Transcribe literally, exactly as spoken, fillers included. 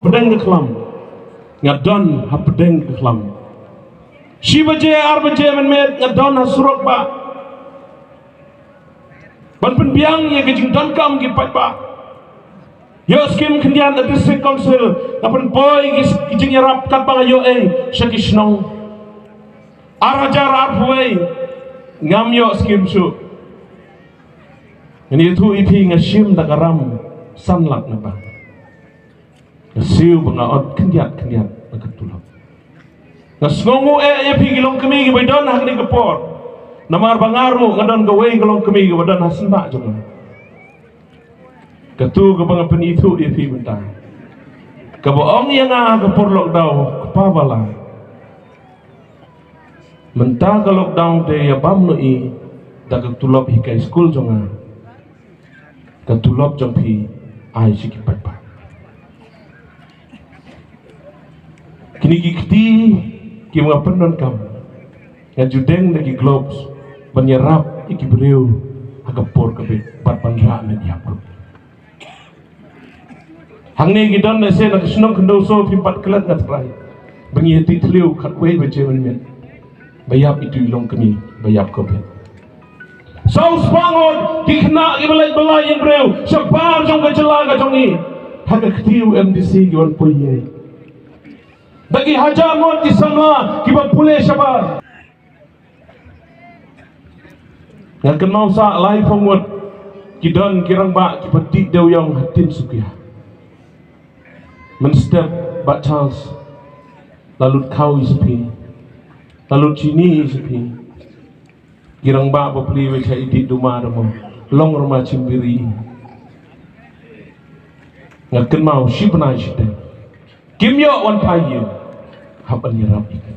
Pdeng ka khlam. Nga don ha pdeng ka khlam. Shi baje, ar baje mynmiet nga don ha surok ba. Ban pynbiang ïa ka jingdonkam ki paidbah. Ïoh skim khyndiat na District Council, nga pynpoi ki, ki jingïarap katba nga ïoh ei sha ki shnong. Ar hajar arphew wei, ngam ïoh skim shuh. Ngan ïathuh ïa phi, nga shim da ka ram san lak na bank. Nga siew ba nga ot khyndiat khyndiat na ka tulop. Nga sngewnguh eh ïa phi ki longkmie kiba don ha kane ka por. Namar ba nga ruh nga don kawei ka longkmie kaba don ha shnong jong nga. Katu kaba nga pynithuh ïa phi mynta. Kaba ong ïa nga ha ka por lockdown, kpa ba la. Mynta ka lockdown te ïa bam noh i da ka tulop hikai skul jong nga. Ka tulop jong phi ai sha ki paidbah. Kine ki kti kiba nga pyndonkam. Nga ju deng da ki gloves ban ïarap ïa ki briew ha ka por ka bit bad ban rah met ïap ruh. Hangne ki don lehse na ka shnong Khyndew so phim pat klet, nga tharai ba ngi ïa tih thliew khatwei baje mynmiet ba ïap itu i longkmie ba ïap covid. Saw spah ngut ki khynnah kiba leit bylla ïa ki briew shabar jong ka jylla ka jong ngi ha ka kti u M D C ki wan poi ïa ngi. Da ki hajar ngut ki samla kiba pule shabar. Nga kynmaw sa laiphew ngut ki don ki rangbah kiba dih dewïong ha Tinsukia. Mynstep Bah Charles la lut khaw ïa phi, la lut chini ïa phi. Ki rangbah bapli wei cha i dih duma duma long rama chimbiri. Nga kynmaw shi bnai shiteng kim ïoh wan phai ïing hap ban ïarap ïa ki.